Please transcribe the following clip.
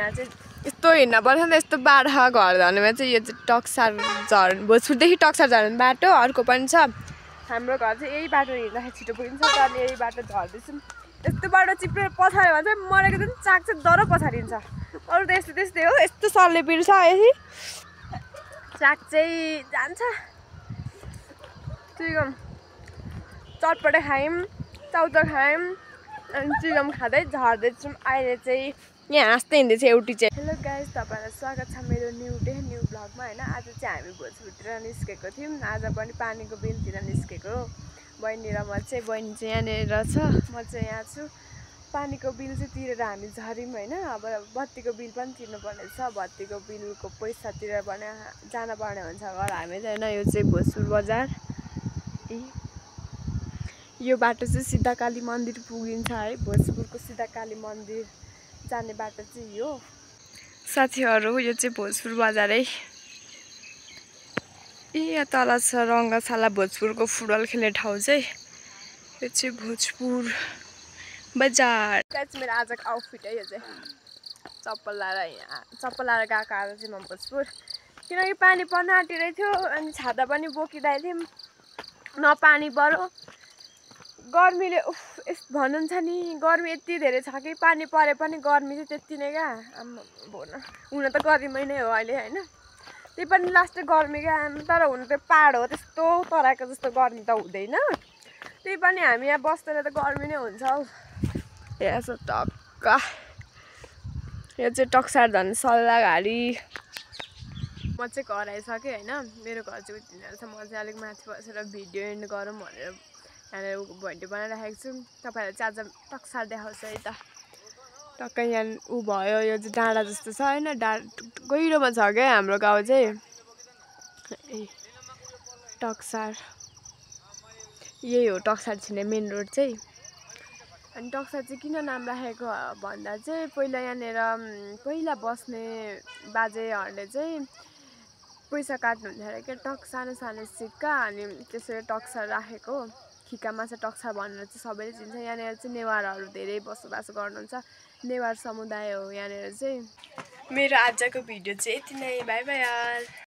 यहाँ चाहिँ यस्तो हिँड्न पर्छ नि त, यस्तो बाह्र घर झर्नेमा चाहिँ यो चाहिँ टक्सार भोजपुरदेखि टक्सार झर्ने बाटो अर्को पनि छ। हाम्रो घर चाहिँ यही बाटो हिँड्दाखेरि छिटो पुगिन्छ, तर यही बाटो झर्दैछौँ। यस्तो बाटो चिप्लेर पछाड्यो भने चाहिँ मरेको दिन चाक चाहिँ डह्रो पछाडिन्छ। अरू त यस्तो त्यस्तै हो, यस्तो सरले पिर्छ यसरी चाक चाहिँ जान्छ। चिगम चटपटे खायौँ, चाउचाउ खायौँ अनि चिगम खाँदै झर्दैछौँ। अहिले चाहिँ यहाँ हाँस्दै हिँड्दैछ एउटी चाहिँ। हेलो गाइस, तपाईँलाई स्वागत छ मेरो न्यू ब्लगमा होइन। आज चाहिँ हामी भोजपुरतिर निस्केको थियौँ। आज पनि पानीको बिलतिर निस्केको। बहिनी र म चाहिँ, बहिनी चाहिँ यहाँनिर छ, म चाहिँ यहाँ छु। पानीको बिल चाहिँ तिरेर हामी झऱ्यौँ होइन। अब बत्तीको बिल पनि तिर्नुपर्ने छ। बत्तीको बिलको पैसा तिरेर पनि जानुपर्ने हुन्छ घर हामी चाहिँ होइन। यो चाहिँ भोजपुर बजार। यो बाटो चाहिँ सिधा काली मन्दिर पुगिन्छ है। भोजपुरको सिधा काली मन्दिर जाने बाटो चाहिँ यो साथीहरू। यो चाहिँ भोजपुर बजारै। यहाँ तल छ रङ्गशाला, भोजपुरको फुटबल खेल्ने ठाउँ चाहिँ। यो चाहिँ भोजपुर बजार। मेरो आजको आउटफिट है यो चाहिँ। चप्पल लाएर गएको आज चाहिँ म भोजपुर, किनकि पानी पर्न आँटिरहेको थियो अनि छाता पनि बोकिरहेको थियौँ। न पानी पऱ्यो, गर्मीले यस्तो भन्नुहुन्छ नि, गर्मी यति धेरै छ कि पानी परे पनि गर्मी चाहिँ त्यति नै क्या। हुन त गर्मी नै हो अहिले होइन, त्यही पनि लास्टै गर्मी क्या। तर हुनु त पाहाड हो, त्यस्तो तराईको जस्तो गर्मी त हुँदैन। त्यही पनि हामी यहाँ बस्दैन त गर्मी नै हुन्छ हौ। यहाँ छ टक्क, यो चाहिँ टक्सार झन् सल्लाहघारी। म चाहिँ घर आइसकेँ होइन। मेरो घर चाहिँ उतिनेर छ। म चाहिँ अलिक माथि बसेर भिडियो एन्ड गरौँ भनेर यहाँनिर भिडियो बनाइराखेको छु। तपाईँहरूलाई चाहिँ आज टक्सार देखाउँछु है त। टक्कै यहाँ ऊ भयो, यो चाहिँ डाँडा जस्तो छ होइन। गहिरोमा छ क्या हाम्रो गाउँ चाहिँ। टक्सार यही हो, टक्सार छिर्ने मेन रोड चाहिँ। अनि टक्सार चाहिँ किन नाम राखेको भन्दा चाहिँ पहिला यहाँनिर पहिला बस्ने बाजेहरूले चाहिँ पैसा काट्नुहुन्थ्यो अरे क्या, सानो सानो सिक्का। अनि त्यसरी टक्सार राखेको। खिकामा चाहिँ टक्सार भनेर चाहिँ सबैले चिन्छ। यहाँनिर चाहिँ नेवारहरू धेरै बसोबास गर्नुहुन्छ। नेवार समुदाय हो यहाँनिर चाहिँ। मेरो आजको भिडियो चाहिँ यति नै। बाई बाई यार।